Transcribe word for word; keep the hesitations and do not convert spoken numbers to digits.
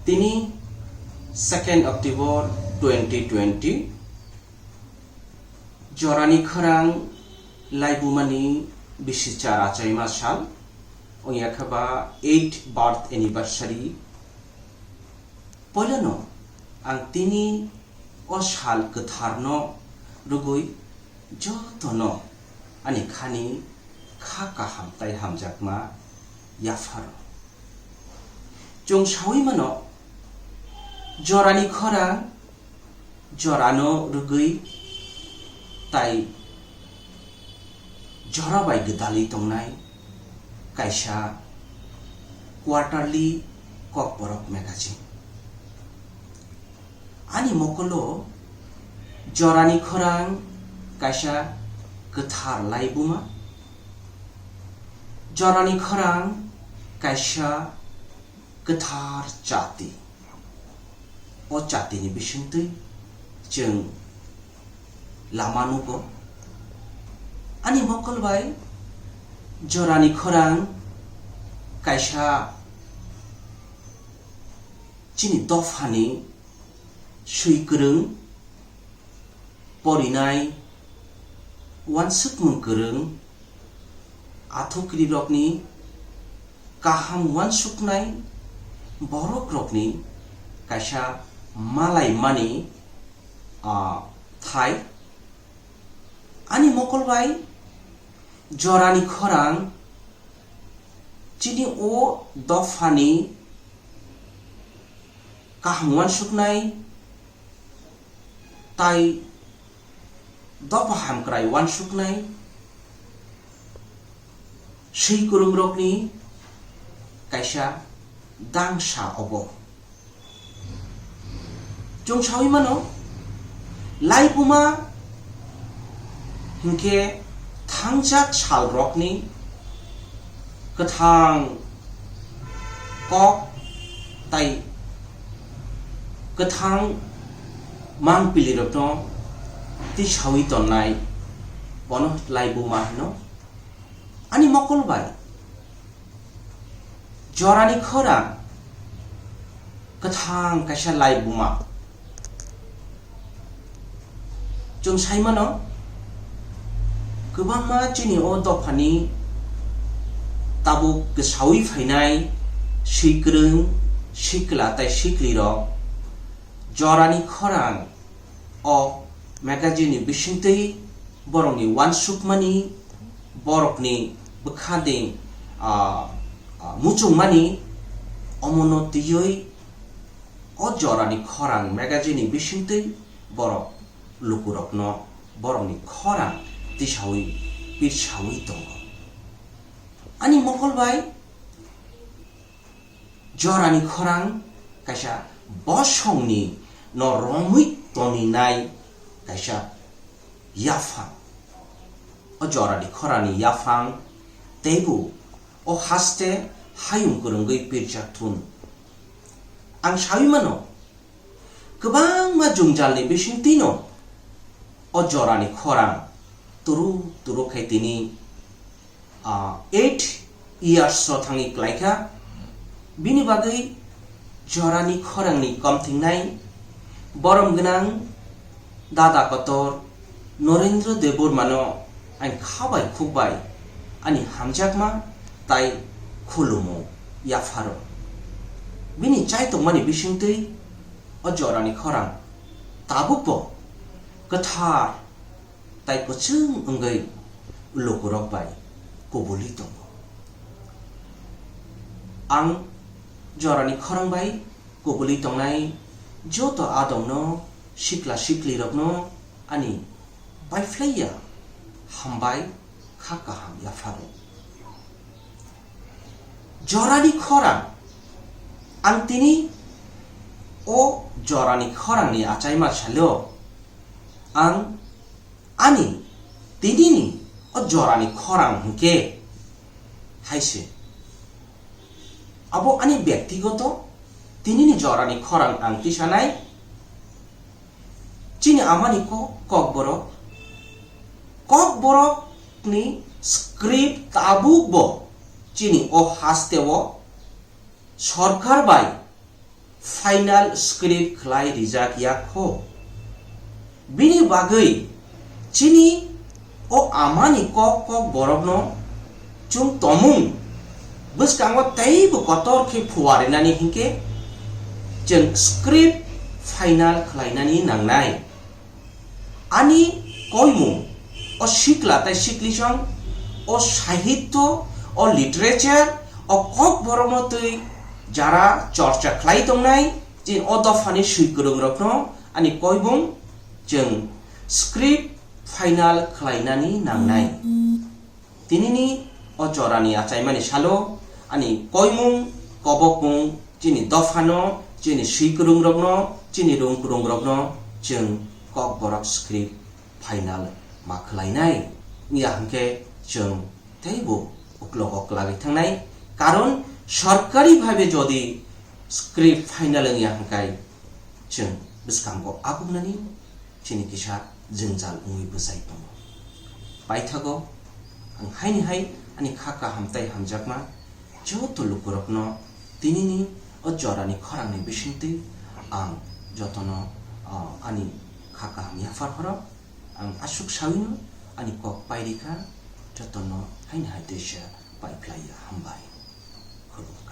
Tini second October twenty twenty, jorani khorang laibumani bisi char achaima sal, wngya khe ba eighth birth anniversary. Poilano ang tini o sal kwtharno rwgwi jotono ani khani kha kaham tai hamjakma yapharo. Chwng saui mano, jorani khorang jorano rwgwi tai jora bai gwdalwi tongnai kaisa quarterly Kokborok magazine. Ani mokolo jorani khorang kaisa kwthar laibuma, jorani khorang kaisa kwthar chati. O chatini bisingtwi chwng lama nugo. Ani mokol bai jorani khorang kaisa chini dophani swi kwrwng, porinai, uansukmung kwrwng, athukrirokni kaham uansuknai borokrokni kaisa malaimani, ah, thai. Ani mokol bai jorani khorang chini o dophani kaham uansuknai tai dopha hamkrai uansuknai swi kwrwngrokni kaisa dangsa obo. Chwng saui mano, laibuma hinkhe thangjak salrokni kwthang kok tai kwthang mangpilirokno tisaui tonnai, bono laibuma hino. Ani mokol bai jorani khorang kwthang kaisa laibuma. Chwng sai mano, kwbangma chini o dophani tabuk kwsaui phainai swikwrwng, sikla tai siklirok jorani khorang o magazine ni bisingtwi borokni uansukmani, borokni bwkhading, ah, ah, muchungmani, omono twiwi o jorani khorang magazine ni bisingtwi borok lukurokno borokni khorang tisaui pirsaui tongo. Ani mokol bai jorani khorang kaisa bosongni no romwi toninai kaisa yaphang. O jorani khorangni yaphang teibo o haste hayung kwrwngwi pirjak thun. Ang saui mano, kwbangma jwngjalni bisingtwino o jorani khorang turu turu khai tini, ah, eight years o thangwi klaikha. Bini bagwi jorani khorangni komthingnai borom gwnang dada kotor Norendra Debbarmano ang kha bai khuk bai ani hamjakma tai khulumo yapharo. Bini chai tongmani bisingtwi o jorani khorang tabukbo kwthar tai kwchwng wngwi lukurok bai kubuli tongo. Ang jorani khorang bai kubuli tongnai joto adongno, sikla siklirokno ani baiphlaiya hambai kha kaham yapharo. Jorani khorang, ang tini o jorani khorangni achaima salo ang ani tinini o jorani khorang hwnkhe hai se. Abo ani byaktigoto tinini jorani khorang ang tisanai. Chini amani kok, Kokborok, Kokborokni script tabukbo chini o hasteo sorkar bai final script khlai rijak ya kho. Bini bagwi chini o amani kok kok borokno chwng tomung bwskango teibo kotor khe phuarinani hinkhe chwng script final khlainani nangnai. Ani koimung o sikla tei siklisong, o sahityo, o literature, o kokborokno twi jara chorcha khlai tongnai, chini o dophani swi kwrwngrokno ani koimung chwng script final khlainani nangnai. Tinini o jorani achaimani salo ani koimung, kobokmung, chini dophano, chini swi kwrwngrokno, chini rung kwrwngrokno chwng kokborok script final ma khlainai. Wngya hwnkhe chwng teibo uklogo kwlagwi thangnai. Karon sorkari bhabe jodi script final wngya hwnkhe chwng bwskango abuknani chini kisa jwngjal wngwi bwchai tongo. Paithago ang haini hai ani kha kaham tei hamjakma joto lukurokno tinini o jorani khorangni bisingtwi ang jotono, o, ani kha kaham yaphar horo. Ang aswk sawino ani kok pairikha, jotono haini hai teisa paiphlaiya. Hambai. Khulumkha.